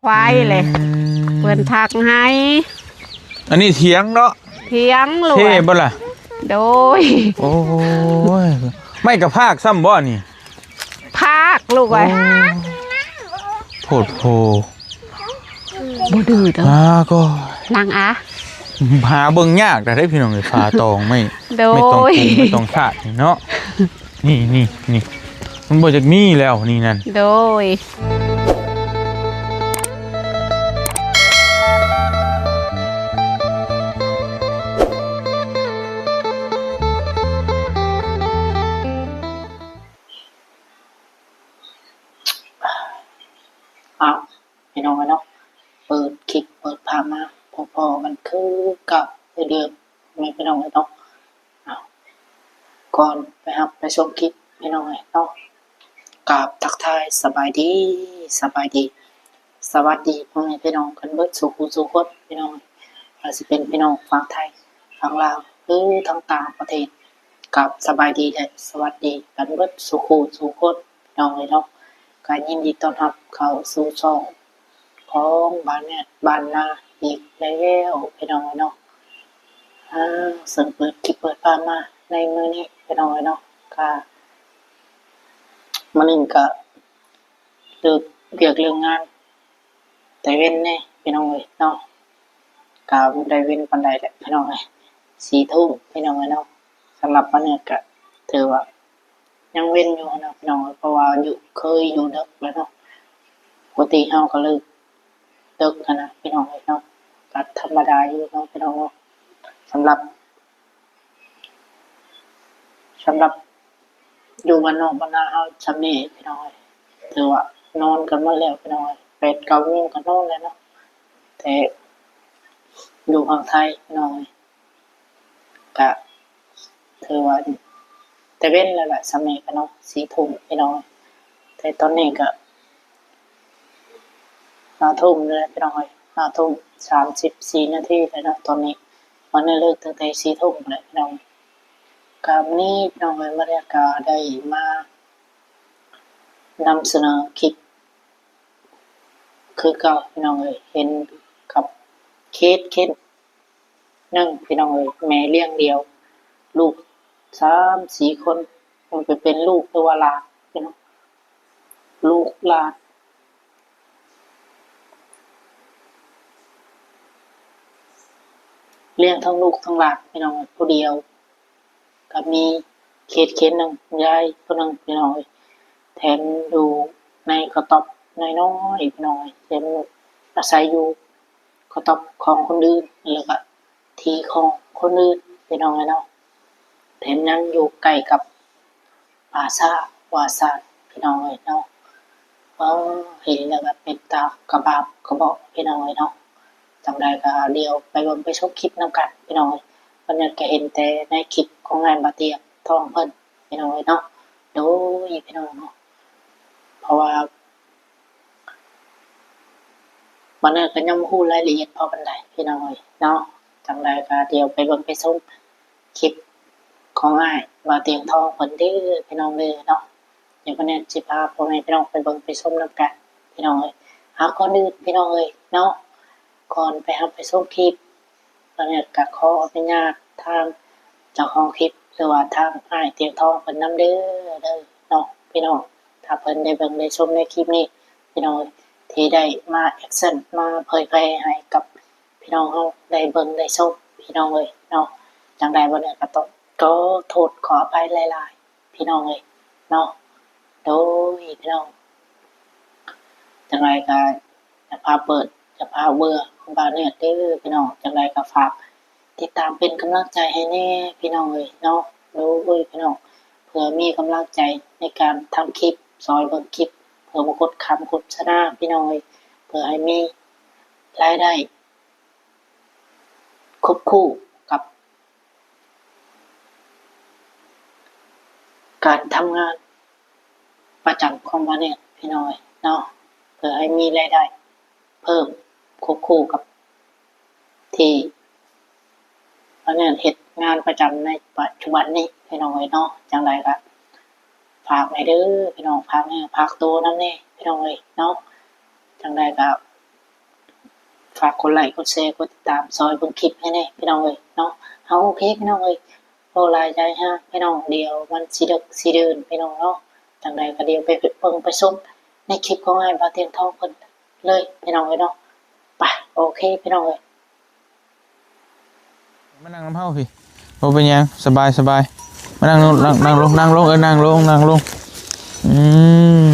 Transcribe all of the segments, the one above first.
ໄປເລີຍ ອືມ ເພິ່ນທັກໃຫ້. ອັນນີ້ຖຽງເນາະ? ຖຽງລູກ ເທ່ບໍ່ລະ? ໂດຍ ໂອ້ຍ ໄມ້ກະພາກຊ້ຳບໍ່ນີ້? ພາກລູກເອີຍ ໂອ້ ໂພດໂພ ບໍ່ດື້ດອກ ອາ ກໍ ນາງອາ ຫາເບິ່ງຍາກແທ້ພີ່ນ້ອງເອີຍ ຝາຕອງໄມ້ ໂດຍ ໄມ້ຕອງກຸງ ໄມ້ຕອງຊາດນີ້ເນາະ ນີ້ ນີ້ ນີ້ ມັນບໍ່ຈັກມີແລ້ວນີ້ນັ້ນ ໂດຍ. ອ້າວ ພີ່ນ້ອງເອີຍເນາະ ເປີດຄລິບເປີດພາບມາ ພໍ້ກັນຄືເກົ່າຄືເດີມ ແມ່ນພີ່ນ້ອງເອີຍເນາະ. ອ້າວ ກ່ອນໄປຮັບໄປຊົມຄລິບ ພີ່ນ້ອງເອີຍເນາະ ກາບທັກທາຍສະບາຍດີ ສະບາຍດີ ສະຫວັດດີພໍ່ແມ່ພີ່ນ້ອງກັນເບິດສູ່ຜູ້ສູ່ຄົນ ພີ່ນ້ອງເອີຍ ວ່າຊິເປັນພີ່ນ້ອງຝັ່ງໄທ ຝັ່ງລາວ ຫຼື ທາງຕ່າງປະເທດ ກາບສະບາຍດີ ແລະ ສະຫວັດດີກັນເບິດສູ່ຜູ້ສູ່ຄົນ ພີ່ນ້ອງເອີຍເນາະ. ກະຍິນດີຕ້ອນຮັບເຂົ້າສູ່ຊ່ອງຂອງບ້ານແອດບ້ານນາອີກແລ້ວ ພີ່ນ້ອງເອີຍເນາະ. ອາ ເຊິ່ງເປີດຄລິບເປີດພາບມາໃນມື້ນີ້ ພີ່ນ້ອງເອີຍເນາະ ກະມື້ນີ້ກະເລີກວຽກເລີກງານແຕ່ເວັນແດ່ ພີ່ນ້ອງເອີຍເນາະ ກະບໍ່ໄດ້ເວັນປານໃດແຫຼະ ພີ່ນ້ອງເອີຍ ສີ່ທຸ່ມ ພີ່ນ້ອງເອີຍເນາະ. ສຳລັບມື້ນີ້ກະຖືວ່າ ຍັງເວັນຢູ່ຫັ້ນນະພີ່ນ້ອງເອີຍ ເພາະວ່າຢູ່ ເຄີຍຢູ່ເດິກແລ້ວເນາະ ປົກກະຕິເຮົາກໍເລີກເດິກຫັ້ນນະພີ່ນ້ອງເອີຍເນາະ ກໍທຳມະດາຢູ່ເນາະພີ່ນ້ອງເນາະ. ສຳລັບ ສຳລັບຢູ່ບ້ານນອກບ້ານນາເຮົາຊ່ຳນີ້ພີ່ນ້ອງເອີຍ ຖືວ່ານອນກັນໝົດແລ້ວພີ່ນ້ອງເອີຍ ແປດເກົ້າໂມງກໍນອນແລ້ວເນາະ ແຕ່ຢູ່ຝັ່ງໄທພີ່ນ້ອງເອີຍ ກະຖືວ່າແຕ່ເວັນແລ້ວລະ ຊ່ຳນີ້ກະເນາະ ສີ່ທຸ່ມພີ່ນ້ອງ ແຕ່ຕອນນີ້ກະຫ້າທຸ່ມແລ້ວພີ່ນ້ອງເອີຍ ຫ້າທຸ່ມສາມສິບສີ່ນາທີແລ້ວເນາະ ຕອນນີ້ ວັນນີ້ເລີກຕັ້ງແຕ່ສີ່ທຸ່ມແລ້ວພີ່ນ້ອງ. ກະມື້ນີ້ພີ່ນ້ອງເອີຍ ມາເນຍກະໄດ້ມານຳສະເໜີຄລິບຄືເກົ່າພີ່ນ້ອງເອີຍ ເຫັນກັບເຄສເຄສ ໜຶ່ງພີ່ນ້ອງເອີຍ ແມ່ລ້ຽງດຽວ ລູກສາມສີ່ຄົນ ມັນໄປເປັນລູກ ຫຼືວ່າຫຼານພີ່ນ້ອງ ລູກຫຼານ ລ້ຽງທັງລູກທັງຫຼານພີ່ນ້ອງເອີຍ ຜູ້ດຽວ ກໍມີເຄສເຄສໜຶ່ງ ຍາຍຜູ້ໜຶ່ງພີ່ນ້ອງເອີຍ ແຖມຢູ່ໃນກະຕ໊ອບນ້ອຍໆ ພີ່ນ້ອງເອີຍ ແຖມອາໄສຢູ່ກະຕ໊ອບຂອງຄົນອື່ນ ແລ້ວກະທີ່ຂອງຄົນອື່ນພີ່ນ້ອງເອີຍເນາະ ແຖມຍັງຢູ່ໃກ້ກັບປ່າຊ້າວ່າຊັ້ນພີ່ນ້ອງເອີຍເນາະ. ເອີ ເຫັນແລ້ວກໍເປັນຕາກະບາບກະບອກພີ່ນ້ອງເອີຍເນາະ. ຈັ່ງໃດກໍດຽວໄປເບິ່ງໄປຊົມຄລິບນຳກັນພີ່ນ້ອງເອີຍ. ເພິ່ນກໍເຫັນແຕ່ໃນຄລິບຂອງອ້າຍບ່າວຕຽງທອງເພິ່ນພີ່ນ້ອງເອີຍເນາະ. ໂດຍພີ່ນ້ອງເນາະ ເພາະວ່າບ່າວເນີດກໍຍັງບໍ່ຮູ້ລາຍລະອຽດພໍປານໃດພີ່ນ້ອງເອີຍເນາະ. ຈັ່ງໃດກໍດຽວໄປເບິ່ງໄປຊົມ ຄລິບຂອງອ້າຍບ່າວຕຽງທອງເພິ່ນເດີພີ່ນ້ອງເດີເນາະ. ດຽວບັດນີ້ຊິພາພໍ່ແມ່ພີ່ນ້ອງໄປເບິ່ງໄປຊົມນຳກັນພີ່ນ້ອງເອີຍ. ເອົາ ກ່ອນອື່ນພີ່ນ້ອງເອີຍເນາະ ກ່ອນໄປຮັບໄປຊົມຄລິບ ບັດນີ້ກໍຂໍອະນຸຍາດທາງເຈົ້າຂອງຄລິບ ຫຼືວ່າທາງອ້າຍຕຽງທອງເພິ່ນນຳເດີ ເດີເນາະພີ່ນ້ອງ. ຖ້າເພິ່ນໄດ້ເບິ່ງໄດ້ຊົມໃນຄລິບນີ້ພີ່ນ້ອງເອີຍ ທີ່ໄດ້ມາແອັກຊັນ ມາເຜີຍແຜ່ໃຫ້ກັບ ພີ່ນ້ອງເຮົາໄດ້ເບິ່ງໄດ້ຊົມພີ່ນ້ອງເອີຍເນາະ. ຈັ່ງໃດບັດນີ້ກໍຕ້ອງຂໍໂທດຂໍອະໄພຫຼາຍໆ ພີ່ນ້ອງເອີຍເນາະ. ໂດຍພີ່ນ້ອງ ຈັ່ງໃດກໍຢ່າພາເປີດ ຢ່າພາເບື່ອຂອງບ່າວເນີດເດີພີ່ນ້ອງ. ຈັ່ງໃດກໍຝາກຕິດຕາມເປັນກຳລັງໃຈໃຫ້ແດ່ພີ່ນ້ອງເອີຍເນາະ. ໂດຍພີ່ນ້ອງ ເພື່ອມີກຳລັງໃຈໃນການທຳຄລິບ ຊ່ອຍເບິ່ງຄລິບ ເພື່ອບໍ່ກົດຄຳໂຄສະນາພີ່ນ້ອງເອີຍ ເພື່ອໃຫ້ມີລາຍໄດ້ ຄວບຄູ່ກັບການທຳງານປະຈຳຂອງບ່າວເນີດພີ່ນ້ອງເອີຍເນາະ ເພື່ອໃຫ້ມີລາຍໄດ້ເພີ່ມຄວບຄູ່ກັບທີ່ບ່າວເນີດເຮັດງານປະຈຳໃນປັດຈຸບັນນີ້ພີ່ນ້ອງເອີຍເນາະ. ຈັ່ງໃດກໍ ຝາກແດ່ເດີພີ່ນ້ອງ ຝາກເນື້ອຝາກໂຕນຳແດ່ພີ່ນ້ອງເອີຍເນາະ. ຈັ່ງໃດກໍ ຝາກກົດໄລກົດແຊກົດຕິດຕາມຊ່ອຍເບິ່ງຄລິບໃຫ້ແດ່ພີ່ນ້ອງເອີຍເນາະ. ເອົາ ໂອເຄພີ່ນ້ອງເອີຍ ເວົ້າຫຼາຍໃຈຫາພີ່ນ້ອງ ດຽວມັນຊິເດິກຊິເດີນພີ່ນ້ອງເນາະ. ຈັ່ງໃດກໍດຽວໄປເບິ່ງໄປຊົມໃນຄລິບຂອງອ້າຍບ່າວຕຽງທອງເພິ່ນເລີຍພີ່ນ້ອງເອີຍເນາະ. ໄປ ໂອເຄພີ່ນ້ອງເອີຍ. ມານັ່ງນຳເຮົາພີ້ ບໍ່ເປັນຫຍັງ ສະບາຍໆ. ມານັ່ງລົງ ນັ່ງ ນັ່ງລົງ ນັ່ງລົງ ເອີ ນັ່ງລົງ ນັ່ງລົງ. ອືມ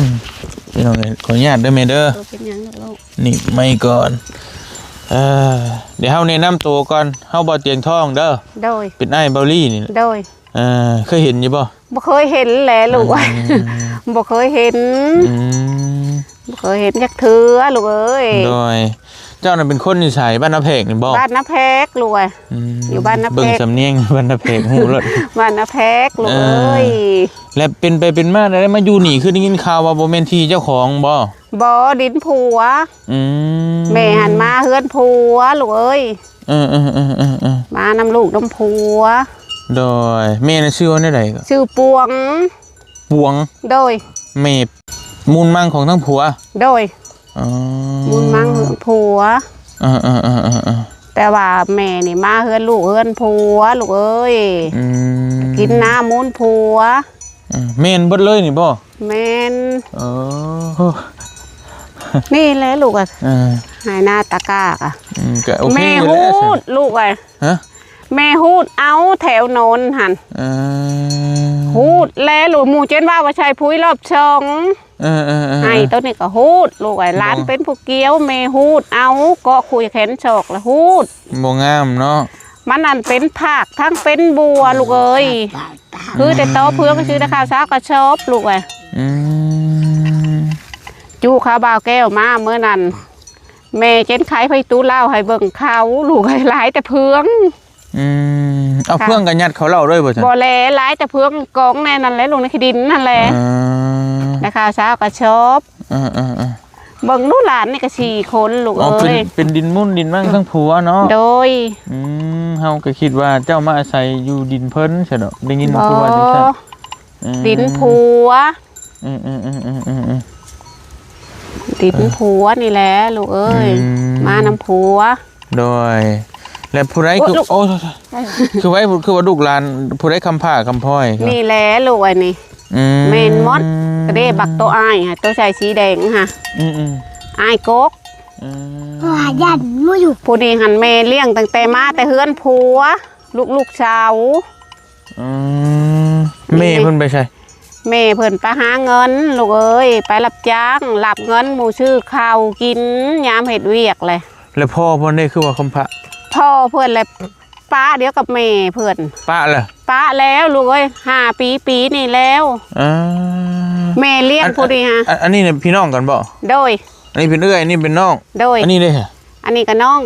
ພີ່ນ້ອງເອີຍ ຂໍອະນຸຍາດເດີແມ່ເດີ. ບໍ່ເປັນຫຍັງດອກລູກ. ໜີບໄມ້ກ່ອນ. ເອີ ດຽວເຮົາແນະນຳໂຕກ່ອນ ເຮົາບ່າວຕຽງທອງເດີ. ໂດຍ. ເປັນອ້າຍເບົາລີນີ້. ໂດຍ. ເອີ ເຄີຍເຫັນຢູ່ບໍ່? ບໍ່ເຄີຍເຫັນແຫຼະລູກ. ອືມ ບໍ່ເຄີຍເຫັນ. ອືມ ບໍ່ເຄີຍເຫັນຈັກເທື່ອລູກເອີຍ. ໂດຍ. ເຈົ້ານັ້ນເປັນຄົນຢູ່ໃສ? ບ້ານນາແພກນີ້ບໍ່? ບ້ານນາແພກລູກເອີຍ. ອືມ ຢູ່ບ້ານນາແພກ. ເບິ່ງສຳນຽງບ້ານນາແພກຮູ້ໂລດ. ບ້ານນາແພກລູກເອີຍ. ເອີ ແລ້ວເປັນໄປເປັນມາໄດ້ມາຢູ່ນີ້ ຄືໄດ້ຍິນຂ່າວວ່າບໍ່ແມ່ນທີ່ເຈົ້າຂອງບໍ່? ບໍ່ ດິນຜົວ. ອືມ ແມ່ຫັ້ນມາເຮືອນຜົວລູກເອີຍ. ເອີໆໆໆໆ ມານຳລູກນຳຜົວ. ໂດຍ. ແມ່ນະຊື່ວ່າແນວໃດ? ຊື່ປວງ. ປວງ. ໂດຍ. ແມ່ມູນມັງຂອງທາງຜົວ? ໂດຍ. ອໍ ມູນມັງຂອງຜົວ. ເອີໆໆໆໆ ແຕ່ວ່າແມ່ນີ້ມາເຮືອນລູກເຮືອນຜົວລູກເອີຍ. ອືມ ກິນນ້ຳມູນຜົວ. ເອີ ແມ່ນເບິດເລີຍນີ້ບໍ່? ແມ່ນ. ເອີ ນີ້ແຫຼະລູກເອີຍ. ເອີ ໄຮ່ນາຕາກ້າກະ ອືມ ກະໂອເຄ. ແມ່ຫູດລູກເອີຍ. ຮະ? ແມ່ຫູດເອົາແຖວໂນນຫັ້ນ. ເອີ ຫູດແລະລູກ. ໝູ່ເຈັນວ່າວ່າໃສ່ປຸ໋ຍລອບສອງ. ເອີໆໆໆ ໄຮ່ໂຕນີ້ກໍຫູດລູກເອີຍ. ຫຼານເປັນຜູ້ກ່ຽວ ແມ່ຫູດເອົາ ເກາະຄຸຍແຂນສອກລະຫູດ. ບໍ່ງາມເນາະ. ມັນອັນເປັນພາກທັງເປັນບົວລູກເອີຍ. ຄືແຕ່ຕໍເຟືອງ ຄືແຕ່ເຂົ້າສາວກະສອບລູກເອີຍ. ອືມ ຈຸເຂົ້າບ່າວແກ້ວມາມື້ນັ້ນ ແມ່ເຈັນໄຄໄປຕູເຫຼົ້າໃຫ້ເບິ່ງເຂົາລູກເອີຍ. ຫຼາຍແຕ່ເຟືອງ. ອືມ ເອົາເຟືອງກໍຍັດເຂົ້າເຫຼົ້າເລີຍບໍ່ຊັ້ນ? ບໍ່ແລະ ຫຼາຍແຕ່ເຟືອງກອງແນ່ນັ້ນແຫຼະ ລົງໃນຂີ້ດິນນັ້ນແຫຼະ. ເອີ ແລ້ວເຂົ້າສາວກະສອບ. ເອີໆໆ ເບິ່ງລູກຫຼານນີ້ກໍສີ່ຄົນລູກເອີຍ. ເປັນ ເປັນດິນມູນດິນມັງທັງຜົວເນາະ. ໂດຍ. ອືມ ເຮົາກໍຄິດວ່າເຈົ້າມາອາໄສຢູ່ດິນເພິ່ນຊະດອກ ໄດ້ຍິນຄືວ່າຈັ່ງຊັ້ນ. ບໍ່ ອືມ ດິນຜົວ. ອືມໆໆໆໆໆ ດິນຜົວນີ້ແຫຼະລູກເອີຍ. ອືມ ມານຳຜົວ. ໂດຍ. ແລ້ວຜູ້ໃດຄື ໂອ້ຍ ໂອ້ຍ ຄືໄວ້ ຄືວ່າລູກຫຼານຜູ້ໃດຄຳພ້າຄຳພ້ອຍ? ນີ້ແຫຼະລູກອັນນີ້. ອືມ ແມ່ນໝົດ. ກະເດ້ບັກໂຕອ້າຍຫະ ໂຕໃສ່ສີແດງຫະ. ອືມໆ ອ້າຍກົກ. ອືມ ວ່າຢ້ານໝູຢູ່. ຜູ້ນີ້ຫັ້ນແມ່ລ້ຽງຕັ້ງແຕ່ມາແຕ່ເຮືອນຜົວ ລູກ ລູກສາວ. ອືມ ແມ່ເພິ່ນໄປໃສ? ແມ່ເພິ່ນໄປຫາເງິນລູກເອີຍ ໄປຮັບຈ້າງ ຮັບເງິນໝູ່ຊື້ເຂົ້າກິນ ຍາມເຮັດວຽກແຫຼະ. ແລ້ວພໍ່ເພິ່ນເດ້ ຄືວ່າຄຳພ້າ? ພໍ່ເພິ່ນແຫຼະ ປະດຽວກັບແມ່ເພິ່ນ. ປະລະ? ປະແລ້ວລູກເອີຍ ຫ້າປີ ປີນີ້ແລ້ວ. ເອີ ແມ່ລ້ຽງຜູ້ນີ້ຫະ. ອັນ ອັນນີ້ພີ່ນ້ອງກັນບໍ່? ໂດຍ. ອັນນີ້ເປັນເອື້ອຍ ອັນນີ້ເປັນນ້ອງ. ໂດຍ. ອັນນີ້ເດ້? ອັນນີ້ກໍນ້ອງ.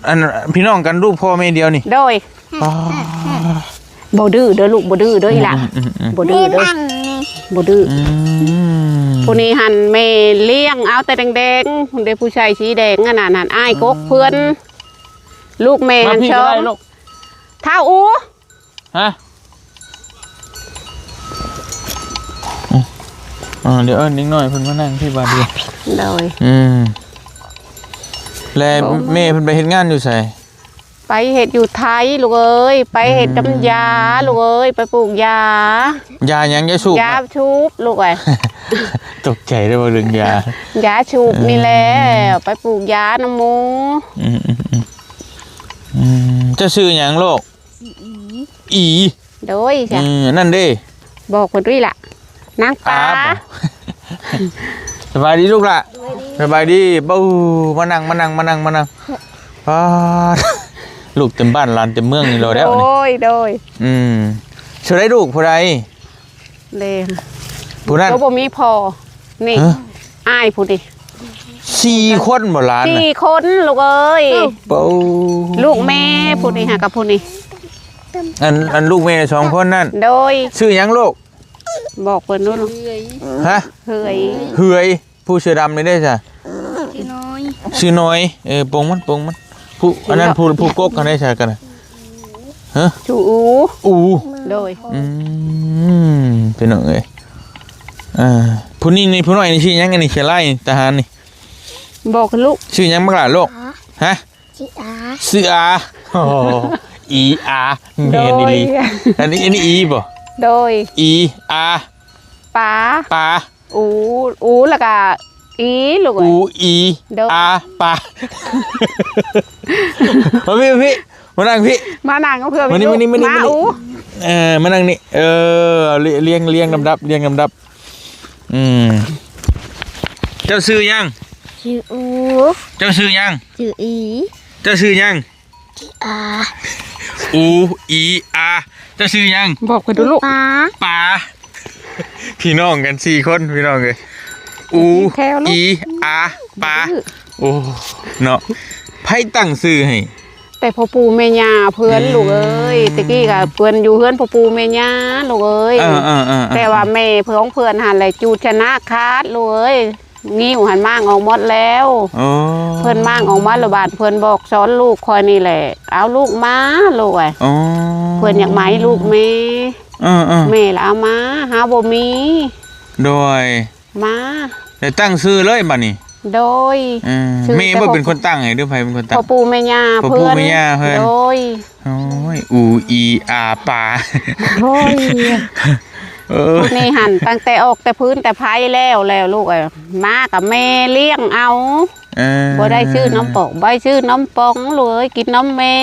ອັນ ພີ່ນ້ອງກັນ ລູກພໍ່ແມ່ດຽວນີ້? ໂດຍ. ປ້າ ບໍ່ດື້ເດີລູກ ບໍ່ດື້ເດີອີ່ຫຼະ. ອືມໆໆໆ ບໍ່ດື້ເດີ ບໍ່ດື້. ອືມ ຜູ້ນີ້ຫັ້ນແມ່ລ້ຽງເອົາແຕ່ແດງໆ ຜູ້ໃດຜູ້ຊາຍສີແດງອັນນັ້ນຫັ້ນ ອ້າຍກົກເພິ່ນ. ອືມ ລູກແມ່ຫັ້ນ ມາພີ້ກໍໄດ້ລູກ ທ້າວອູ. ຮະ? ອ່າ ດຽວເອີ້ນເດັກນ້ອຍເພິ່ນມານັ່ງທີ່ບາດດຽວ. ໂດຍ. ອືມ ແລະ ແມ່ເພິ່ນໄປເຮັດງານຢູ່ໃສ? ໄປເຮັດຢູ່ໄທລູກເອີຍ ໄປເຮັດ ອືມ ນ້ຳຢາລູກເອີຍ ໄປປູກຢາ. ຢາຫຍັງ? ຢາສູບ? ຢາສູບລູກເອີຍ. ຕົກໃຈເດ້ວ່າເລື່ອງຢາ. ຢາສູບນີ້ແຫຼະ ອືມ ໄປປູກຢານຳໝູ່. ອືມໆໆ ອືມ ເຈົ້າຊື່ຫຍັງລູກ? ອີ ອີ ໂດຍ. ເອີ ນັ້ນເດ້ ບອກເພິ່ນດ້ວຍລະ ນາງປາ. ສະບາຍດີລູກລະ. ສະບາຍດີ. ເບົາ ມານັ່ງ ມານັ່ງ ມານັ່ງ ມານັ່ງ. ປາດ ລູກເຕັມບ້ານຫຼານເຕັມເມືອງນີ້ໂລດແລ້ວນີ້. ໂດຍ ໂດຍ. ອືມ ຜູ້ໃດລູກຜູ້ໃດ? ເດ້ ຜູ້ນັ້ນ ໂຕບໍ່ມີພໍ່ນີ້. ຮະ? ອ້າຍຜູ້ນີ້ ສີ່ຄົນບໍ່ຫຼານນະ? ສີ່ຄົນລູກເອີຍ. ເບົາ ລູກແມ່ຜູ້ນີ້ຫາກັບຜູ້ນີ້. ອັນ ອັນລູກແມ່ສອງຄົນນັ້ນ. ໂດຍ. ຊື່ຫຍັງລູກ? ບອກເພິ່ນດູລູກ. ຮະ? ເຮືອຍ ເຮືອຍ. ຜູ້ເສື້ອດຳນີ້ເດ້ຊະ? ຊື່ນ້ອຍ ຊື່ນ້ອຍ. ເອີ ປົງມັນ ປົງມັນ. ຜູ້ ອັນນັ້ນ ຜູ້ ຜູ້ກົກຫັ້ນເດ້ຊະກັນນະ? ຮະ? ຊື່ອູ ອູ. ໂດຍ. ອືມ ພີ່ນ້ອງເອີຍ ອ່າ ຜູ້ນີ້ນີ້ ຜູ້ນ້ອຍນີ້ຊື່ຫຍັງ? ອັນນີ້ເຂຍລາຍ ທະຫານນີ້. ບອກກັນລູກ. ຊື່ຫຍັງບັກຫຼ້າລູກ? ຮະ? ຊື່ອາ ຊື່ອາ ໂອ້ ອີອາ ແມ່ນອີ່ຫຼີ. ໂດຍ ອັນນີ້ ອັນນີ້ອີບໍ່? ໂດຍ ອີອາ ປາ ປາ ອູ ອູ ແລ້ວກະ ອີ ລູກເອີຍ ອູ ອີ ໂດຍ ອາ ປາ. ມາພີ້ ມາພີ້ ມານັ່ງພີ້ ມານັ່ງເພື່ອ ມານີ້ ມານີ້ ມານີ້ ມານີ້ ອູ ເອີ ມານັ່ງນີ້ ເອີ ເອົາ ລຽງ ລຽງລຳດັບ ລຽງລຳດັບ. ອືມ ເຈົ້າຊື່ຫຍັງ? ຊື່ອູ. ເຈົ້າຊື່ຫຍັງ? ຊື່ອີ. ເຈົ້າຊື່ຫຍັງ? ອາ ອູ ອີ ອາ. ເຈົ້າຊື່ຫຍັງ? ບອກຂ້ອຍດູລູກ. ປາ ປາ. ພີ່ນ້ອງກັນສີ່ຄົນ ພີ່ນ້ອງເອີຍ ອູ ອີ ອາ ປາ. ໂອ້ ເນາະ ໃຜຕັ້ງຊື່ໃຫ້? ແຕ່ພໍ່ປູ່ແມ່ຍ່າເພິ່ນ ອືມ ລູກເອີຍ. ແຕ່ກີ້ກະເພິ່ນຢູ່ເຮືອນພໍ່ປູ່ແມ່ຍ່າ ລູກເອີຍ. ເອີໆໆໆ ແຕ່ວ່າແມ່ຂອງເພິ່ນຫັ້ນແຫຼະ ຈູດຊະນະຂາດ ລູກເອີຍ. ງິ້ວຫັ້ນມ້າງອອກໝົດແລ້ວ. ໂອ້ ເພິ່ນມ້າງອອກໝົດແລ້ວ ບາດເພິ່ນບອກສອນລູກຂ້ອຍນີ້ແຫຼະ ເອົາລູກມາ ລູກເອີຍ. ໂອ້ ເພິ່ນຢາກໄໝລູກແມ່. ເອີໆ ແມ່ລະເອົາມາ ຫາບໍ່ມີ. ໂດຍ ມາ ແລ້ວຕັ້ງຊື່ເລີຍບາດນີ້. ໂດຍ ອືມ ຊື່ແມ່ບໍ່ເປັນຄົນຕັ້ງໃຫ້ ຫຼືໃຜເປັນຄົນຕັ້ງ? ພໍ່ປູ່ແມ່ຍ່າ ພໍ່ປູ່ແມ່ຍ່າເພິ່ນ. ໂດຍ ໂອ້ຍ ອູ ອີ ອາ ປາ. ໂອ້ຍ ເອີ ຜູ້ນີ້ຫັ້ນ ຕັ້ງແຕ່ອອກແຕ່ພື້ນແຕ່ໄພແລ້ວ ແລ້ວລູກເອີຍ ມາກະແມ່ລ້ຽງເອົາ. ເອີ ບໍ່ໄດ້ຊື້ນມປອກ ບໍ່ໄດ້ຊື້ນມປອງ ລູກເອີຍ ກິນນົມແມ່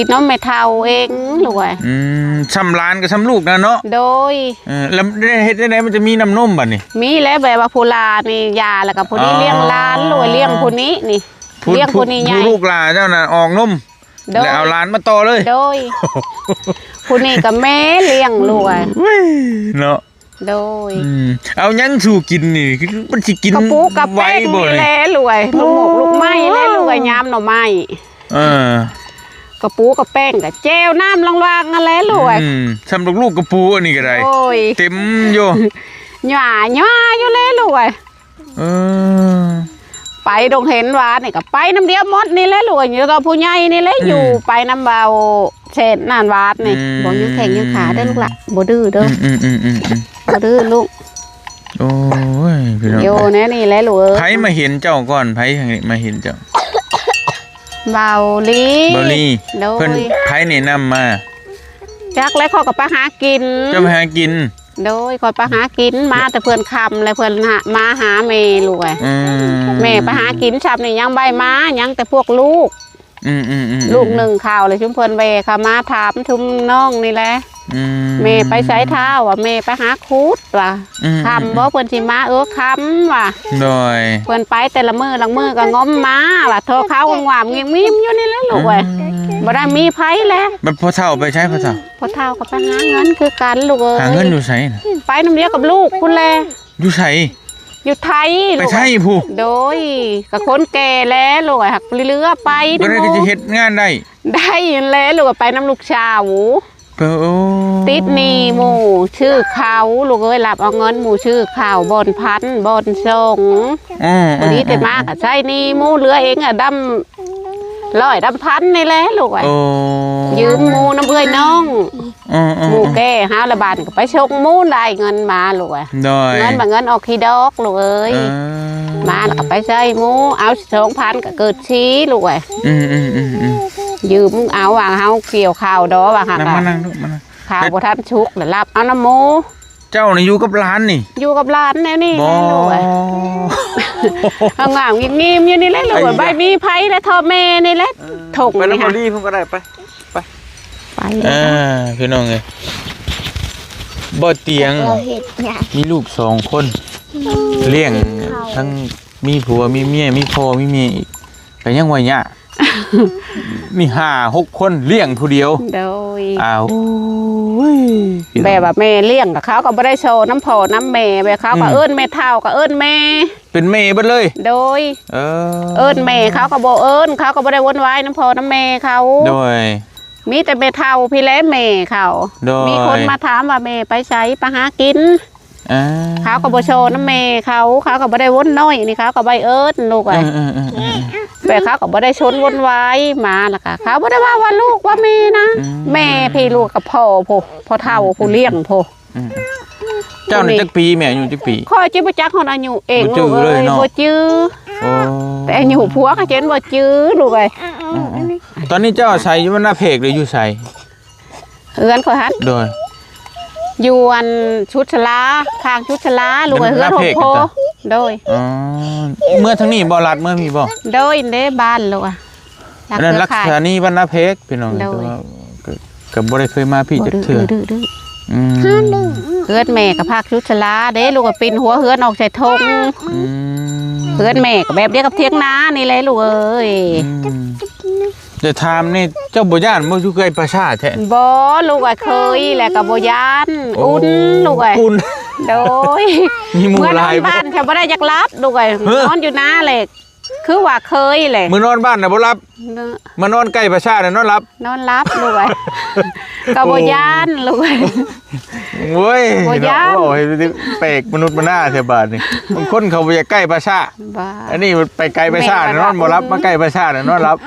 ກິນນົມແມ່ເຖົ້າເອງ ລູກເອີຍ. ອືມ ຊ່ຳຫຼານກໍຊ່ຳລູກນະເນາະ. ໂດຍ ເອີ ແລ້ວເຮັດຈັ່ງໃດມັນຈະມີນ້ຳນົມບາດນີ້? ມີແລ້ວ ແບບວ່າຜູ້ຫຼ້ານີ້ຢາ ແລ້ວກໍຜູ້ນີ້ລ້ຽງຫຼານ ລູກເອີຍ ລ້ຽງຜູ້ນີ້ນີ້ ຜູ້ ລ້ຽງຜູ້ນີ້ໃຫຍ່ ຜູ້ລູກຫຼ້າເຈົ້ານະອອກນົມ. ໂດຍ ແລ້ວເອົາຫຼານມາຕໍ່ເລີຍ. ໂດຍ ຜູ້ນີ້ກໍແມ່ລ້ຽງລູກເອີຍ. ໂອ້ຍ ເນາະ. ໂດຍ ອືມ ເອົາຫຍັງສູ່ກິນນີ້? ມັນຊິກິນ ກະປູກະແປ້ງນີ້ແຫຼະລູກເອີຍ. ໂອ້ຍ ລູກໝົກລູກໄມ້ແຫຼະລູກເອີຍ ຍາມໜໍ່ໄມ້. ເອີ ກະປູກະແປ້ງ ກະແຈ່ວນ້ຳລາງໆຫັ້ນແຫຼະລູກເອີຍ. ອືມ ຊ່ຳລູກໆກະປູອັນນີ້ກໍໄດ້. ໂອ້ຍ ເຕັມຢູ່ ຫຍ້າຫຍ້າຢູ່ແຫຼະລູກເອີຍ. ເອີ ໄປດົງເຫັນຫວາດນີ້ກໍໄປນຳດຽວໝົດນີ້ແຫຼະລູກເອີຍ ຢູ່ກັບຜູ້ໃຫຍ່ນີ້ແຫຼະ. ອືມ ຢູ່ໄປນຳເບົາແຊນນັ້ນຫວາດນີ້. ອືມ ບໍ່ຍັງແຂງຍັງຂາເດີລູກຫຼ້າ ບໍ່ດື້ເດີ. ອືມໆໆໆໆ ບໍ່ດື້ລູກ. ໂອ້ຍ ພີ່ນ້ອງ ຢູ່ແນວນີ້ແຫຼະລູກເອີຍ. ໃຜມາເຫັນເຈົ້າກ່ອນ? ໃຜມາເຫັນເຈົ້າ? ເບົາລີ. ເບົາລີ. ໂດຍ ເພິ່ນ ໃຜແນະນຳມາ? ຈັກແລ້ວ ຂ້ອຍກໍໄປຫາກິນ. ເຈົ້າໄປຫາກິນ? ໂດຍ ຂ້ອຍໄປຫາກິນມາແຕ່ເພິ່ນຄ່ຳ ແລ້ວເພິ່ນມາຫາແມ່ລູກເອີຍ. ອືມ ແມ່ໄປຫາກິນຊ່ຳນີ້ຍັງບໍ່ໄດ້ມາ ຍັງແຕ່ພວກລູກ. ອືມໆໆໆ ລູກໜຶ່ງເຂົ້າ ແລ້ວຊຸມເພິ່ນແວ່ເຂົ້າມາຖາມຊຸມນ້ອງນີ້ແຫຼະ. ອືມ ແມ່ໄປໃສທ້າວ ວ່າແມ່ໄປຫາຂຸດວ່າ. ອືມ ຄ່ຳບໍ່ ອືມ ເພິ່ນຊິມາ? ເອີ ຄ່ຳວ່າ. ໂດຍ ເພິ່ນໄປແຕ່ລະມື້ລະມື້ກໍງົມມາວ່າ ໂທເຂົ້າງວາມງຽມໆຢູ່ນີ້ແຫຼະລູກເອີຍ. ອືມ ບໍ່ໄດ້ມີໃຜແຫຼະ. ບັດພໍ່ເຖົ້າໄປໃສພໍ່ເຖົ້າ? ພໍ່ເຖົ້າກໍໄປຫາເງິນຄືກັນລູກເອີຍ. ຫາເງິນຢູ່ໃສ? ໄປນຳດຽວກັບລູກພຸ້ນແຫຼະ. ຢູ່ໃສ? ຢູ່ໄທ. ໄປໄທພຸ້ນ? ໂດຍ ກໍຄົນແກ່ແລ້ວລູກເອີຍ ຫາກເຫຼືອໄປ. ບໍ່ໄດ້ກໍຈະເຮັດງານໄດ້? ໄດ້ຫັ້ນແຫຼະລູກ ໄປນຳລູກສາວ. ໂອ້ ຕິດໜີ້ໝູ່ຊື້ເຂົ້າລູກເອີຍ ລັບເອົາເງິນໝູ່ຊື້ເຂົ້າ ບ່ອນພັນ ບ່ອນສົ່ງ. ອືມ ພໍດີແຕ່ມາກໍໃຊ້ໜີ້ໝູ່ ເຫຼືອເອງອະດຳ ຮ້ອຍດຳພັນນີ້ແຫຼະລູກເອີຍ. ໂອ້ ຢືມໝູ່ນຳເອື້ອຍນ້ອງ. ອືມໆໆ ໝູ່ແກ່ຫາລະບາດກໍໄປສົ່ງໝູ່ ໄດ້ເງິນມາລູກເອີຍ. ໂດຍ ເງິນບາດເງິນອອກຂີ້ດອກລູກເອີຍ. ເອີ ມາແລ້ວກໍໄປໃຊ້ໝູ່ ເອົາສອງພັນກໍເກີດສີລູກເອີຍ. ອືມໆໆໆ ຢືມເອົາວ່າເຮົາກ່ຽວເຂົ້າດອກວ່າຫາກ ມານັ່ງລູກ ມານັ່ງ ເຂົ້າບໍ່ທັນສຸກ ແລ້ວລັບເອົານຳໝູ່. ເຈົ້ານີ້ຢູ່ກັບຫຼານນີ້? ຢູ່ກັບຫຼານແນວນີ້ແຫຼະລູກເອີຍ. ຫາງາມງຽມໆຢູ່ນີ້ແຫຼະລູກເອີຍ. ບໍ່ມີໃຜແລະ ທໍ່ແມ່ນີ້ແຫຼະ. ເອີ ທົ່ງໄປນຳ ນີ້ ບໍລີພຸ້ນກໍໄດ້ ໄປ ໄປ ໄປ. ເອີ ພີ່ນ້ອງເອີຍ ບໍ່ຕຽງ ເຮັດຫຍັງ ມີລູກສອງຄົນ ອືມ ລ້ຽງ ທັງມີຜົວມີເມຍ ມີພໍ່ມີແມ່ອີກ ກໍຍັງວ່າຍາກ. ມີຫ້າຫົກຄົນລ້ຽງຜູ້ດຽວ. ໂດຍ ອ້າວ ໂອ້ຍ ແບບວ່າແມ່ລ້ຽງ ກໍເຂົາກໍບໍ່ໄດ້ໂຊນຳພໍ່ນຳແມ່ ແບບເຂົາກໍ ອືມ ເອີ້ນແມ່ເຖົ້າ ກໍເອີ້ນແມ່ ເປັນແມ່ເບິດເລີຍ. ໂດຍ ເອີ ເອີ້ນແມ່ເຂົາກໍບໍ່ເອີ້ນ ເຂົາກໍບໍ່ໄດ້ວົນວາຍນຳພໍ່ນຳແມ່ເຂົາ. ໂດຍ ມີແຕ່ແມ່ເຖົ້າພີ້ແຫຼະແມ່ເຂົາ. ໂດຍ ມີຄົນມາຖາມວ່າແມ່ໄປໃສ ໄປຫາກິນ. ອ່າ ເຂົາກໍບໍ່ໂຊນຳແມ່ເຂົາ ເຂົາກໍບໍ່ໄດ້ວົນນ້ອຍນີ້ ເຂົາກໍບໍ່ເອີ້ນລູກເອີຍ. ເອີໆໆໆ ແບບເຂົາກໍບໍ່ໄດ້ຊົນວົນວາຍມາ ແລ້ວກໍເຂົາບໍ່ໄດ້ວ່າ ວ່າລູກວ່າແມ່ນະ. ອືມ ແມ່ພີ້ ລູກກັບພໍ່ພຸ້ນ ພໍ່ເຖົ້າຜູ້ລ້ຽງພຸ້ນ. ອືມ ເຈົ້ານີ້ຈັກປີ? ແມ່ອາຍຸຈັກປີ? ຂ້ອຍຊິບໍ່ຈັກຮອດອາຍຸເອງ ບໍ່ຈື່ເລີຍເນາະ ບໍ່ຈື່. ໂອ້ ແຕ່ອາຍຸຜົວກໍຈົນບໍ່ຈື່ລູກເອີຍ. ອືມໆ ຕອນນີ້ເຈົ້າອາໄສຢູ່ບ້ານນາເພກ ຫຼື ຢູ່ໃສ? ເຮືອນຂ້ອຍຫັ້ນ. ໂດຍ. ຢູ່ອັນຊຸດສາລາ ຂ້າງຊຸດສາລາລູກເອີຍ ເຮືອນໂຮມໂພ. ໂດຍ. ອໍ ເມືອທາງນີ້ບໍ່? ລັດເມືອພີ້ບໍ່? ໂດຍ ເດ້ບ້ານລູກອະ. ອັນນັ້ນລັກສະນີບ້ານນາເພກ ພີ່ນ້ອງ. ໂດຍ. ແຕ່ວ່າ ກໍ ກໍບໍ່ໄດ້ເຄີຍມາພີ້ຈັກເທື່ອ. ດື້ໆ ອືມ ເຮືອນແມ່ກໍພາກຊຸດສາລາເດ້ລູກ ກໍປິ່ນຫົວເຮືອນອອກໃສ່ທົ່ງ. ອືມ ເຮືອນແມ່ກໍແບບດຽວກັບຖຽງນານີ້ແຫຼະລູກເອີຍ. ອືມ ແຕ່ຖາມນີ້ ເຈົ້າບໍ່ຢ້ານບໍ່ ຢູ່ໃກ້ປ່າຊ້າແທ້? ບໍ່ລູກເອີຍ ເຄີຍແລ້ວກໍບໍ່ຢ້ານ. ໂອ້ ອຸ່ນລູກເອີຍ. ອຸ່ນ. ໂດຍ. ມີໝູ່ຫຼາຍ. ເມື່ອນອນບ້ານ ເຈົ້າບໍ່ໄດ້ຢາກຫຼັບລູກເອີຍ. ຮະ? ນອນຢູ່ນາແຫຼະ. ຄືວ່າເຄີຍແຫຼະ. ມື້ນອນບ້ານນະບໍ່ຫຼັບ? ເນາະ. ມານອນໃກ້ປ່າຊ້ານະນອນຫຼັບ? ນອນຫຼັບລູກເອີຍ. ກໍບໍ່ຢ້ານລູກເອີຍ. ໂອ້ຍ ບໍ່ຢ້ານ. ເນາະ ເວົ້າໃຫ້ແປກມະນຸດມະນາແທ້ບາດນີ້. ບາງຄົນເຂົາບໍ່ຢາກໃກ້ປ່າຊ້າ. ບາດ ອັນນີ້ໄປໃກ້ປ່າຊ້ານະນອນບໍ່ຫຼັບ ມາໃກ້ປ່າຊ້ານະນອນຫຼັບ.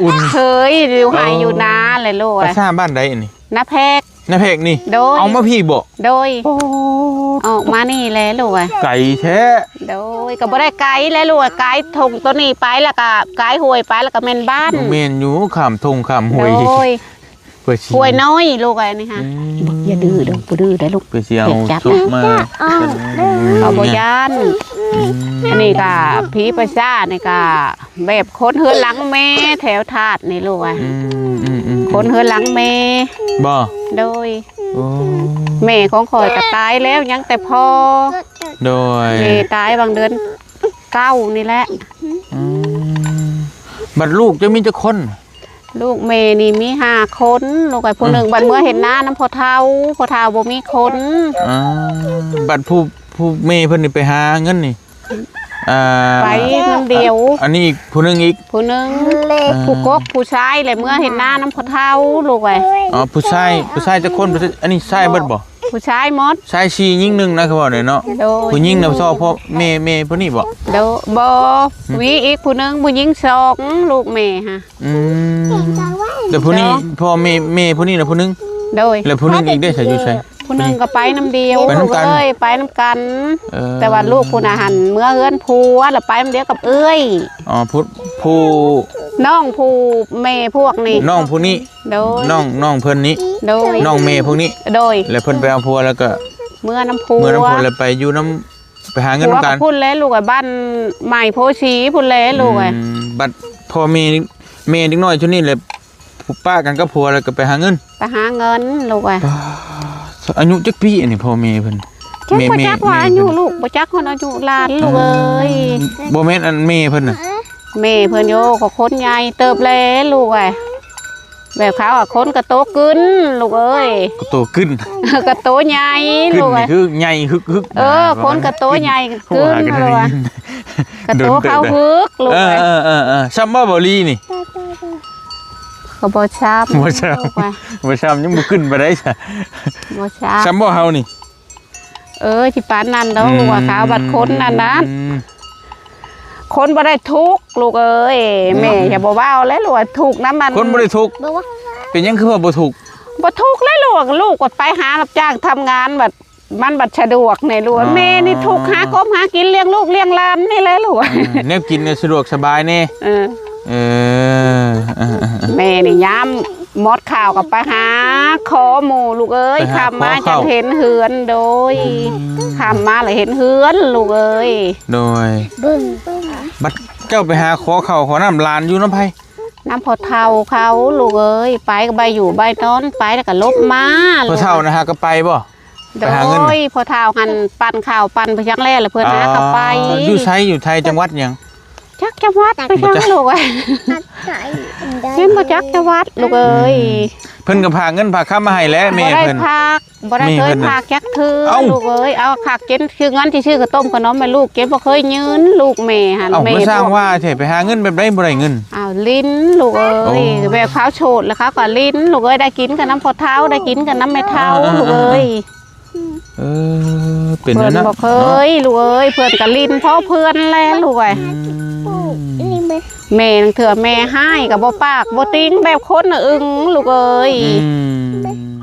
ອຸ່ນ. ເຄີຍຢູ່ໄຮ່ຢູ່ນາແຫຼະລູກເອີຍ. ປ່າຊ້າບ້ານໃດອັນນີ້? ນາແພກ. ນາແພກນີ້? ໂດຍ. ເອົາມາພີ້ບໍ່? ໂດຍ. ໂອ້ ອອກມານີ້ແຫຼະລູກເອີຍ. ໄກແທ້. ໂດຍ. ກໍບໍ່ໄດ້ໄກແຫຼະລູກເອີຍ ກາຍທົ່ງໂຕນີ້ໄປ ແລ້ວກໍກາຍຫ້ວຍໄປ ແລ້ວກໍແມ່ນບ້ານ. ແມ່ນຢູ່ ຂ້າມທົ່ງຂ້າມຫ້ວຍ. ໂດຍ. ຫ້ວຍນ້ອຍລູກເອີຍນີ້ຫະ. ອືມ ບໍ່ ຢ່າດື້ເດີ້ ບໍ່ດື້ໄດ໋ລູກ. ເພື່ອຊິເອົາສົບມາ. ເຂົາບໍ່ຢ້ານ. ອືມ ອັນນີ້ກໍຜີປ່າຊ້ານີ້ກໍ ແບບຄົນເຮືອນຫຼັງແມ່ແຖວທາດນີ້ລູກເອີຍ. ອືມໆໆໆ ຄົນເຮືອນຫຼັງແມ່. ບໍ່? ໂດຍ. ໂອ້ ແມ່ຂອງຂ້ອຍກໍຕາຍແລ້ວ ຍັງແຕ່ພໍ່. ໂດຍ. ແມ່ຕາຍຫວ່າງເດືອນເກົ້ານີ້ແຫຼະ. ອືມ ບັດລູກເຈົ້າມີຈັກຄົນ? ລູກແມ່ນີ້ມີຫ້າຄົນລູກເອີຍ. ຜູ້ໜຶ່ງ ອືມ ບັດເມືອເຮັດນານຳພໍ່ເຖົ້າ ພໍ່ເຖົ້າບໍ່ມີຄົນ. ອ່າ ບັດຜູ້ ຜູ້ແມ່ເພິ່ນນີ້ໄປຫາເງິນນີ້ ອ່າ ໄປຄົນດຽວ. ອັນນີ້ອີກຜູ້ໜຶ່ງອີກ ຜູ້ໜຶ່ງ. ອ່າ ຜູ້ກົກຜູ້ຊາຍແຫຼະ ເມືອເຮັດນານຳພໍ່ເຖົ້າລູກເອີຍ. ອໍ ຜູ້ຊາຍ ຜູ້ຊາຍຈັກຄົນ? ອັນນີ້ຊາຍເບິດບໍ່? ຜູ້ຊາຍໝົດ. ຊາຍສີ່ ຍິງໜຶ່ງນະ ຄືເວົ້າແດ່ເນາະ. ໂດຍ. ຜູ້ຍິງນະ ພໍ່ ພໍ່ແມ່ ແມ່ຜູ້ນີ້ບໍ່? ໂດຍ. ບໍ່. ອືມ ມີອີກຜູ້ໜຶ່ງ ຜູ້ຍິງສອງ ລູກແມ່ຫະ. ອືມ ແຕ່ຜູ້ນີ້ ສອງ ພໍ່ແມ່ ແມ່ຜູ້ນີ້ນະຜູ້ໜຶ່ງ. ໂດຍ. ແລ້ວຜູ້ໜຶ່ງອີກເດ້ ໃສຢູ່ໃສ? ຜູ້ໜຶ່ງກໍໄປນຳດຽວ ໄປນຳກັນ ລູກເອີຍ ໄປນຳກັນ. ເອີ ແຕ່ວ່າລູກຜູ້ນະຫັ້ນເມືອເຮືອນຜົວ ແລ້ວໄປນຳດຽວກັບເອື້ອຍ. ອໍ ຜູ້ ຜູ້ ນ້ອງຜູ້ແມ່ພວກນີ້ ນ້ອງຜູ້ນີ້. ໂດຍ. ນ້ອງ ນ້ອງເພິ່ນນີ້. ໂດຍ. ນ້ອງແມ່ພວກນີ້. ໂດຍ. ແລ້ວເພິ່ນໄປເອົາຜົວ ແລ້ວກໍເມືອນຳຜົວ ເມືອນຳຜົວ ແລ້ວໄປຢູ່ນຳ ໄປຫາເງິນນຳກັນ. ຜົວກໍພຸ້ນແຫຼະລູກເອີຍ ບ້ານໃໝ່ໂພສີພຸ້ນແຫຼະລູກເອີຍ. ອືມ ບັດພໍ່ແມ່ ແມ່ເດັກນ້ອຍຊຸດນີ້ແຫຼະ ປະກັນກັບຜົວແລ້ວກໍໄປຫາເງິນ ໄປຫາເງິນລູກເອີຍ. ປ້າ ອາຍຸຈັກປີອັນນີ້ພໍ່ແມ່ເພິ່ນ? ຈັກ ແມ່ ບໍ່ຈັກວ່າອາຍຸລູກ ບໍ່ຈັກຮອດອາຍຸຫຼານລູກເອີຍ. ອືມ ບໍ່ແມ່ນອັນແມ່ເພິ່ນນະ? ແມ່ເພິ່ນໂຍ ກໍຄົນໃຫຍ່ເຕີບແລ້ວລູກເອີຍ. ແບບເຂົາອະ ຄົນກະໂຕກຶນລູກເອີຍ. ກະໂຕກຶນ ກະໂຕໃຫຍ່ລູກເອີຍ. ກຶນນີ້ຄືໃຫຍ່ຮຶກໆ. ເອີ ນະ ຄົນກະໂຕໃຫຍ່ກຶນລູກເອີຍ. ກະໂຕເຂົາຮຶກລູກເອີຍ. ເອີໆໆໆ ຊ້ຳບໍ່ ເບົາລີນີ້? ກໍບໍ່ຊ້ຳ ບໍ່ຊ້ຳ ລູກເອີຍ. ບໍ່ຊ້ຳ ຍັງບໍ່ຂຶ້ນປານໃດຊະ. ບໍ່ຊ້ຳ ຊ້ຳບໍ່ເຮົານີ້? ເອີ ຊິປານນັ້ນດອກ ອືມ ລູກວ່າຂາວບັດຄົນນັ້ນນະ. ອືມ ຄົນບໍ່ໄດ້ທຸກລູກເອີຍ. ອືມ ແມ່ຢ່າບໍ່ເວົ້າແຫຼະລູກວ່າທຸກນຳມັນ. ຄົນບໍ່ໄດ້ທຸກ ເປັນຫຍັງຄືວ່າບໍ່ທຸກ? ບໍ່ທຸກແຫຼະລູກ ລູກກໍໄປຫາຮັບຈ້າງທຳງານ ບັດມັນບັດສະດວກແດ່ລູກ. ອໍ ແມ່ນີ້ທຸກຫາກົບຫາກິນລ້ຽງລູກລ້ຽງຫຼານນີ້ແຫຼະລູກ. ເອີ ແນວກິນກໍສະດວກສະບາຍແດ່. ເອີ ເອີ ເອີ ແມ່ນີ້ຍາມ ໝົດຂ່າວກໍໄປຫາຂໍໝູ່ລູກເອີຍ. ໄປຫາ ຄ່ຳມາ ຂໍເຂົ້າ ຈັ່ງເຫັນເຮືອນ. ໂດຍ. ອືມ ຄ່ຳມາແລ້ວເຫັນເຮືອນລູກເອີຍ. ໂດຍ. ບັດເຈົ້າໄປຫາຂໍເຂົ້າຂໍນ້ຳ ຫຼານຢູ່ນຳໃຜ? ນຳພໍ່ເຖົ້າເຂົາລູກເອີຍ. ໄປກໍໄປຢູ່ໄປນອນ ໄປແລ້ວກໍຫຼົບມາ. ພໍ່ເຖົ້ານະຫາກໍໄປບໍ່? ໂດຍ. ໄປຫາເງິນ ພໍ່ເຖົ້າຫັ້ນ ປັ່ນເຂົ້າປັ່ນໄປຫຍັງແລ້ວ ແລ້ວເພິ່ນຫາກໍໄປ. ອໍ ຢູ່ໃສ? ຢູ່ໄທ ຈັງຫວັດຫຍັງ? ຈັກຈັງຫວັດໄປຫຍັງລູກເອີຍ. ຍັງບໍ່ຈັກຈັງຫວັດລູກເອີຍ. ອືມ ເພິ່ນກໍພາກເງິນພາກຄຳມາໃຫ້ແຫຼະແມ່ເພິ່ນ. ບໍ່ໄດ້ພາກ ບໍ່ໄດ້ເຄີຍພາກຈັກເທື່ອລູກເອີຍ. ເອົ້າ ເອົາພາກກິນ ຊື້ເງິນຊິຊື້ເຂົ້າຕົ້ມເຂົ້າໜົມໃຫ້ລູກກິນ ບໍ່ເຄີຍຍື່ນລູກແມ່ຫັ້ນ. ເອົ້າ ແມ່ ມາສ້າງວ່າແທ້ ໄປຫາເງິນແບບໃດບໍ່ໄດ້ເງິນ? ອ້າວ ຫຼິ້ນລູກເອີຍ. ໂອ້ ແບບເຂົາໂສດແລ້ວເຂົາກໍຫຼິ້ນລູກເອີຍ. ໄດ້ກິນກໍນຳພໍ່ເຖົ້າ ໄດ້ກິນກໍນຳແມ່ເຖົ້າລູກເອີຍ. ເອີ ເປັນແນວນັ້ນ ເພິ່ນບໍ່ເຄີຍ ເນາະ ລູກເອີຍ. ເພິ່ນກໍຫຼິ້ນເພາະເພື່ອນແຫຼະລູກເອີຍ. ອືມ ແມ່ລາງເທື່ອແມ່ຮ້າຍກໍບໍ່ປາກບໍ່ຕິງແບບຄົນອຶ່ງລູກເອີຍ. ອືມ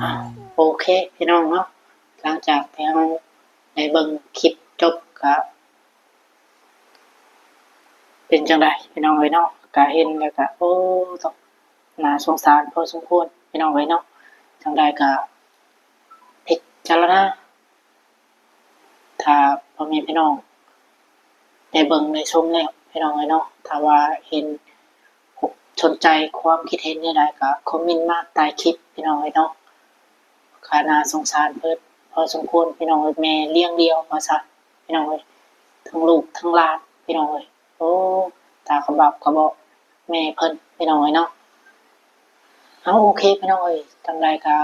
ໂອເຄ ພີ່ນ້ອງເນາະ ຫຼັງຈາກທີ່ເຮົາໄດ້ເບິ່ງຄລິບຈົບກໍ ປັນຈັ່ງໃດພີ່ນ້ອງເອີຍເນາະ? ກະເຫັນແລ້ວກະ ໂອ້ ໜ້າສົງສານພໍສົມຄວນພີ່ນ້ອງເອີຍເນາະ. ຈັ່ງໃດກະພິຈາລະນາ ຖ້າພໍ່ແມ່ພີ່ນ້ອງໄດ້ເບິ່ງໄດ້ຊົມແລ້ວພີ່ນ້ອງເອີຍເນາະ, ຖ້າວ່າເຫັນ ສົນໃຈຄວາມຄິດເຫັນແນວໃດກະຄອມເມັນມາໃຕ້ຄລິບພີ່ນ້ອງເອີຍເນາະ. ກະໜ້າສົງສານເພິ່ນພໍສົມຄວນພີ່ນ້ອງເອີຍ, ແມ່ລ້ຽງດຽວວ່າຊັ້ນພີ່ນ້ອງເອີຍ, ທັງລູກທັງຫຼານພີ່ນ້ອງເອີຍ. ໂອ້ ຕາກະບາບກະບອກແມ່ເພິ່ນພີ່ນ້ອງເອີຍເນາະ. ເອົາ ໂອເຄພີ່ນ້ອງເອີຍ, ຈັ່ງໃດກະ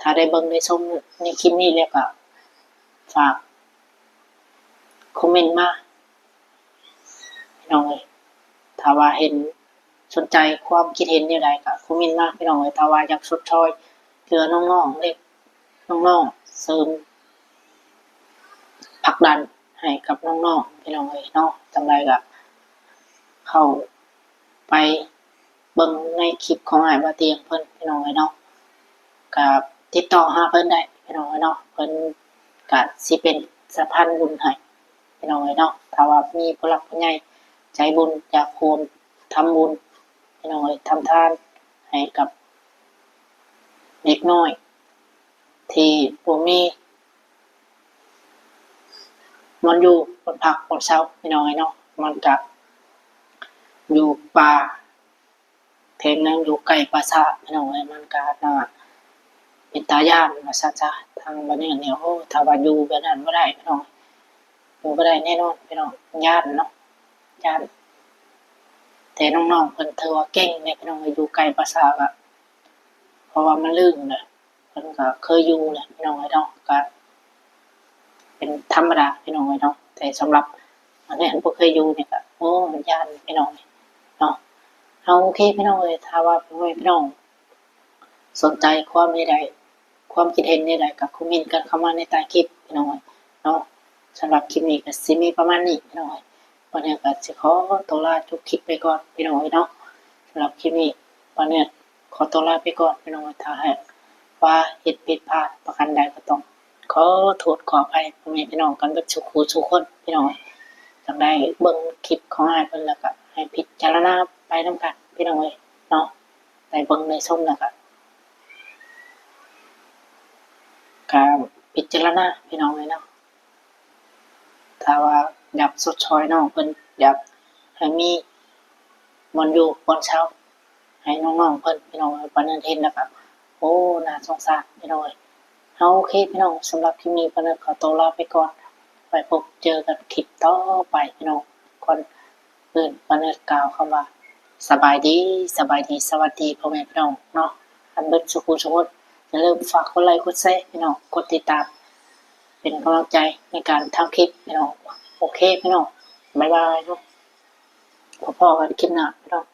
ຖ້າໄດ້ເບິ່ງໄດ້ຊົມໃນຄລິບນີ້ແລ້ວກະຝາກຄອມເມັນມາ ພີ່ນ້ອງເອີຍ. ຖ້າວ່າເຫັນ ສົນໃຈຄວາມຄິດເຫັນແນວໃດກະຄອມເມັນມາພີ່ນ້ອງເອີຍ. ຖ້າວ່າຢາກຊົດຊ່ອຍເຫຼືອນ້ອງໆ ເດັກນ້ອງໆ ເສີມຜັກດັນໃຫ້ກັບນ້ອງໆ ພີ່ນ້ອງເອີຍເນາະ, ຈັ່ງໃດກະເຂົ້າໄປເບິ່ງໃນຄລິບຂອງອ້າຍບ່າວຕຽງເພິ່ນພີ່ນ້ອງເອີຍເນາະ. ກະຕິດຕໍ່ຫາເພິ່ນໄດ້ພີ່ນ້ອງເອີຍເນາະ, ເພິ່ນກະຊິເປັນສະພານບຸນໃຫ້ ພີ່ນ້ອງເອີຍເນາະ. ຖ້າວ່າມີຜູ້ຫຼັກຜູ້ໃຫຍ່ໃຈບຸນຢາກຮ່ວມທຳບຸນ ພີ່ນ້ອງເອີຍ, ທຳທານໃຫ້ກັບເດັກນ້ອຍທີ່ບໍ່ມີບ່ອນຢູ່ບ່ອນພັກບ່ອນເຊົາ ພີ່ນ້ອງເອີຍເນາະ. ມັນກະຢູ່ປ່າ ແຖມຍັງຢູ່ໃກ້ປ່າຊ້າພີ່ນ້ອງເອີຍ, ມັນກະໜ້າເປັນຕາຢ້ານວ່າຊັ້ນຊະ. ທາງບ້ານນີ້ນີ້ ໂອ້ ຖ້າວ່າຢູ່ແບບນັ້ນບໍ່ໄດ້ພີ່ນ້ອງ, ຢູ່ບໍ່ໄດ້ແນ່ນອນພີ່ນ້ອງ, ຢ້ານເນາະ ຢ້ານ. ແຕ່ນ້ອງໆ ເພິ່ນຖືວ່າເກັ່ງເດ້ພີ່ນ້ອງເອີຍ, ຢູ່ໃກ້ປ່າຊ້າກະ ເພາະວ່າມັນລື່ນນະ. ເພິ່ນກະເຄີຍຢູ່ແຫຼະພີ່ນ້ອງເອີຍເນາະ, ກະເປັນທຳມະດາພີ່ນ້ອງເອີຍເນາະ. ແຕ່ສຳລັບອັນນີ້ບໍ່ເຄີຍຢູ່ນີ້ກະ ໂອ້ ຢ້ານພີ່ນ້ອງເນາະ. ເອົາ ໂອເຄພີ່ນ້ອງເອີຍ, ຖ້າວ່າພໍ່ແມ່ພີ່ນ້ອງສົນໃຈຄວາມໃດ ຄວາມຄິດເຫັນແນວໃດກະຄອມເມັນກັນເຂົ້າມາໃນໃຕ້ຄລິບພີ່ນ້ອງເນາະ. ສຳລັບຄລິບນີ້ກະຊິມີປະມານນີ້ພີ່ນ້ອງເອີຍ. ປາເນີດກະຊິຂໍຕົວລາຈົບຄລິບໄປກ່ອນພີ່ນ້ອງເອີຍເນາະ. ສຳລັບຄລິບນີ້ປາເນີດຂໍຕົວລາໄປກ່ອນພີ່ນ້ອງເອີຍ. ຖ້າຫາກວ່າເຮັດຜິດພາດປະການໃດກະຕ້ອງຂໍໂທດຂໍອະໄພພໍ່ແມ່ພີ່ນ້ອງກັນເບິດສູ່ຄູ່ສູ່ຄົນພີ່ນ້ອງເອີຍ. ຈັ່ງໃດເບິ່ງຄລິບຂອງອ້າຍເພິ່ນແລ້ວກະໃຫ້ພິຈາລະນາໄປນຳກັນພີ່ນ້ອງເອີຍເນາະ. ໄດ້ເບິ່ງໄດ້ຊົມແລ້ວກະ ກະພິຈາລະນາພີ່ນ້ອງເອີຍເນາະ. ຖ້າວ່າຢາກຊົດຊ່ອຍນ້ອງເພິ່ນ ຢາກໃຫ້ມີບ່ອນຢູ່ບ່ອນເຊົາໃຫ້ນ້ອງໆ ເພິ່ນພີ່ນ້ອງເອີຍ, ປາເນີດເຫັນແລ້ວກະ ໂອ້ ໜ້າສົງສານພີ່ນ້ອງເອີຍ. ເອົາ ໂອເຄພີ່ນ້ອງ, ສຳລັບຄລິບນີ້ປາເນີດຂໍຕົວລາໄປກ່ອນ, ໄວ້ພົບເຈີກັນຄລິບຕໍ່ໄປພີ່ນ້ອງ. ກ່ອນອື່ນປາເນີດກ່າວຄຳວ່າ ສະບາຍດີ ສະບາຍດີ ສະຫວັດດີພໍ່ແມ່ພີ່ນ້ອງເນາະ ກັນເບິດສູ່ຄູ່ສູ່ຄົນ. ຢ່າລືມຝາກກົດໄລກົດແຊພີ່ນ້ອງ, ກົດຕິດຕາມ ເປັນກຳລັງໃຈໃນການທຳຄລິບພີ່ນ້ອງ. ໂອເຄພີ່ນ້ອງ, ບາຍບາຍເນາະ, ພໍ້ກັນຄລິບໜ້າພີ່ນ້ອງ.